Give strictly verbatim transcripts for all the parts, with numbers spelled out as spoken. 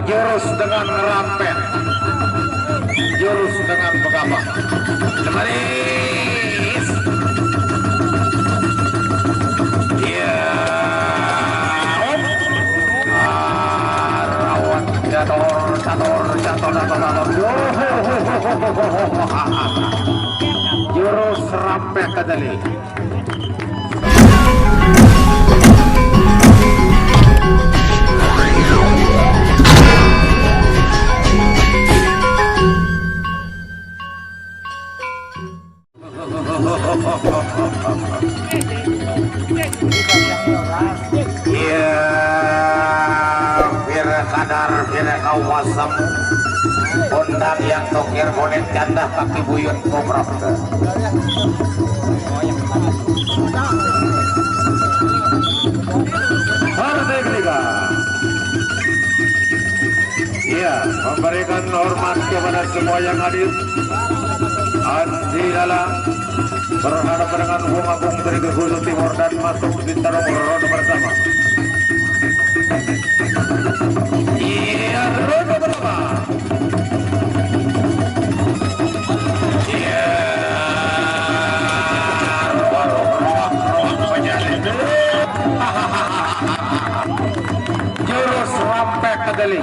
Jurus dengan ngerampet. Jurus dengan begabah. Lemaris. Iya. Op. Ah, rawat. Catur, catur, catur, catur, catur. Jurus rampet tadi. Iya, pira kadar, pira kawasam. Undang yang tokir bonet jandah kaki buyut koprok. Partai Gerindra. Iya, memberikan hormat kepada semua yang hadir. Andi Lala berhadapan dengan Wong Agung dari Gegusu Timur dan masuk di tarung ronde pertama. Iya, ronde pertama. Iya, roak, roak, roak, penjalin. Jurus rampet kedeli.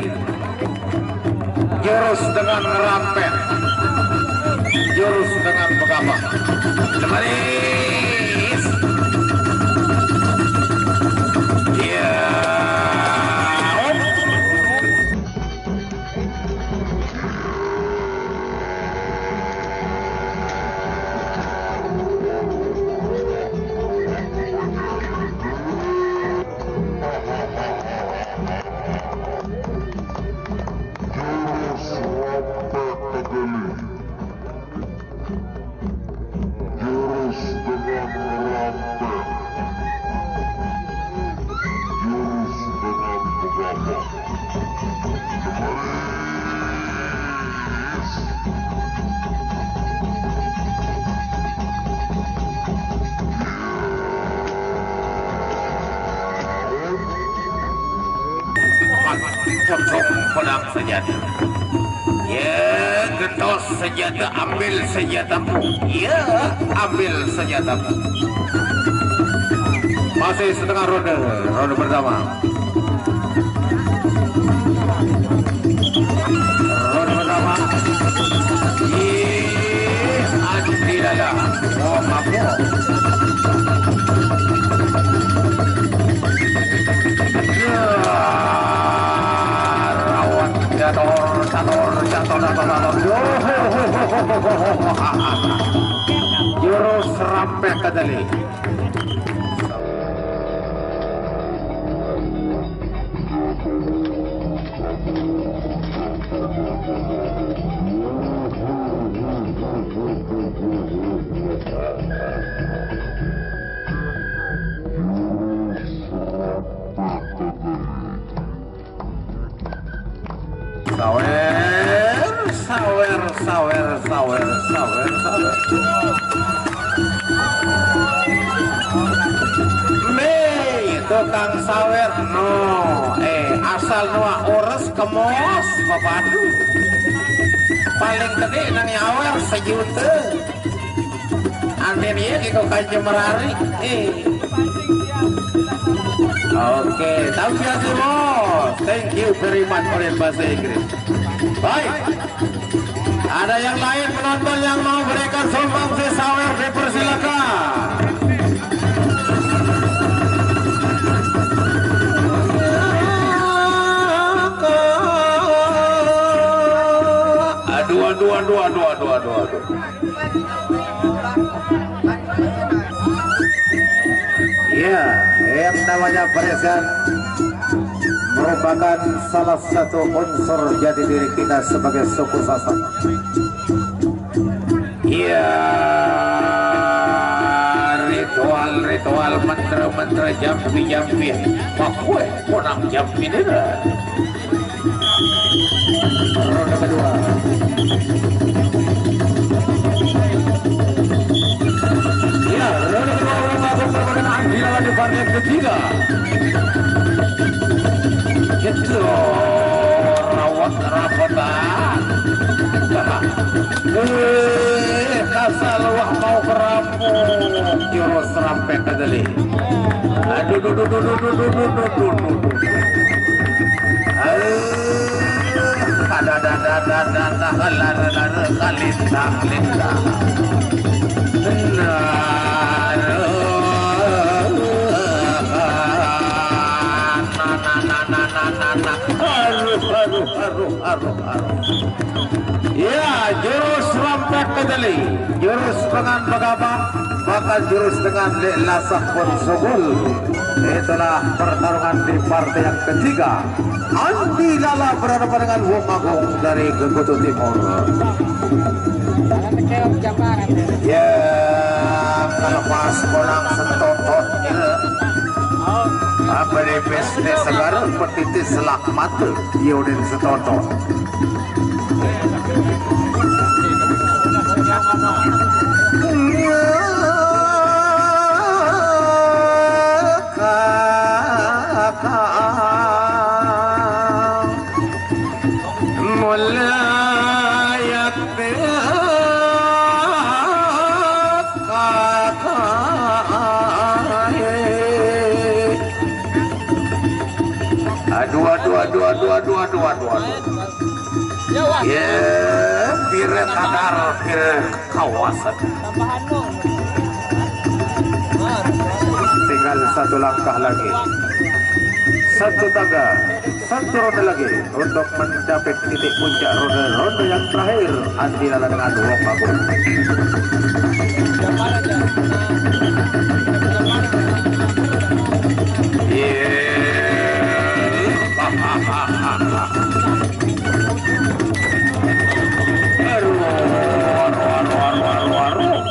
Jurus dengan ngerampet. Jurus dengan begabah. Lemaris. Iya. Op. Jurus rampet kedeli. Jurus dengan rampet. Jurus dengan begabah. Lemaris. Pocong pedang senjata. Ya, gentos senjata, ambil senjatamu. Ya, ambil senjatamu. Masih setengah ronde, ronde pertama. Ronde pertama. Ih, aduh, tidak ada. Oh, mabuk. Ya, rawat. Catur, catur, catur, catur, catur. Jurus rampet kedeli. Sawer, sawer, sawer, sawer, sawer, sawer. Mei, tukang sawer, no, eh, asal nua ores kemos, papadu. Paling gede nang nyawer sejuta. Aneh ya, kita kaji merari. Eh. Oke, tahu ya sih, Bos. Thank you very much oleh bahasa Inggris. Baik. Ada yang lain penonton yang mau berikan sumbang si sawer, dipersilakan. Aduh, aduh, aduh, aduh, aduh, aduh, aduh. Iya, yang namanya Presan merupakan salah satu unsur jati diri kita sebagai suku Sasak. Iya, ritual-ritual, mantra-mantra, jampi-jampi. Wah, kue, kunang jampi ini dah. Ronde kedua. Ya, ronde kedua, ronde babak permulaan dilawan di partai ketiga. Eh, kasal wah mau kerampung, jurus rampek kedeli. Aduh, duh, duh, duh, duh, duh, duh, duh, duh, duh, duh, duh. Eh, ada, ada, ada, ada, ada, ada, lara, lara, kalintang, lintang. Benar. Na, na, na, na, na, na, na. Aduh, aduh, aduh, aduh, aduh. Ya, jurus rampek kedeli, jurus dengan begabang, bahkan jurus dengan lek lasah pun sugul. Itulah pertarungan di partai yang ketiga. Andi Lala berhadapan dengan Wong Agung dari Gegutu Timur. Ya, kalau pas pulang setotot, ya. Apa di bisnis sekarang petitis selak mata, dia udah setotot. Aduh, aduh, aduh, aduh, aduh, aduh, aduh, aduh. Ya, pire kadar, pire kawasan. Tinggal satu langkah lagi. Satu tangga, satu ronde lagi untuk mencapai titik puncak ronde, ronde yang terakhir. Andi Lala dengan Wong Agung. Iya. Aduh, aduh, aduh, aduh, aduh, aduh, aduh,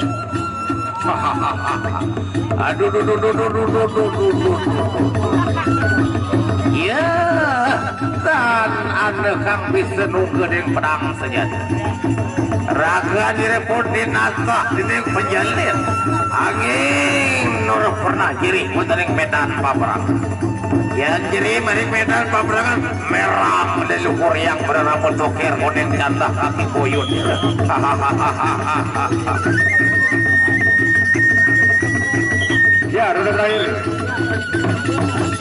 aduh, aduh, aduh, aduh, aduh, aduh, aduh. Ya, tan ane kang bisa nunggu deng pedang saja. Raga direpot dinasah dening penjalin. Angin nur pernah jerih putening medan pabrang. Yang jerih mari medan pabrangan merah leluhur yang bernama Tokir Odin Jatah kaki buyut. Ya, roda terakhir.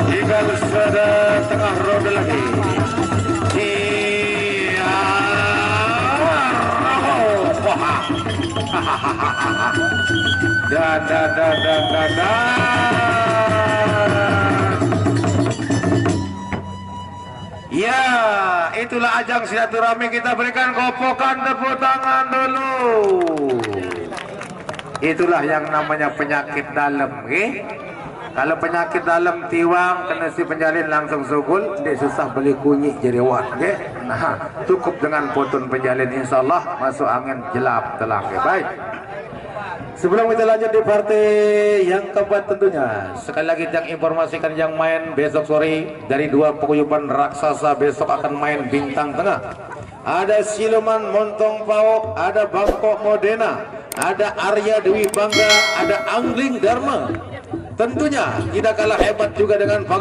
Tinggal setengah roda lagi. Iya. Wah. Dan, dan, dan, dan, dan, dan. Ya, itulah ajang silaturahmi, kita berikan kopokan tepuk tangan dulu. Itulah yang namanya penyakit dalam, nggih. Kalau penyakit dalam tiwang kena si penjalin langsung sugul, ndik susah beli kunyit jeriwan, nggih. Nah, cukup dengan potun penjalin, insyaallah masuk angin jelap telang, nggih. Baik. Sebelum kita lanjut di partai yang keempat tentunya, sekali lagi yang informasikan yang main besok sore dari dua paguyuban raksasa besok akan main bintang tengah. Ada Siluman Montong Pao, ada Bangkok Modena, ada Arya Dewi Bangga, ada Angling Dharma. Tentunya tidak kalah hebat juga dengan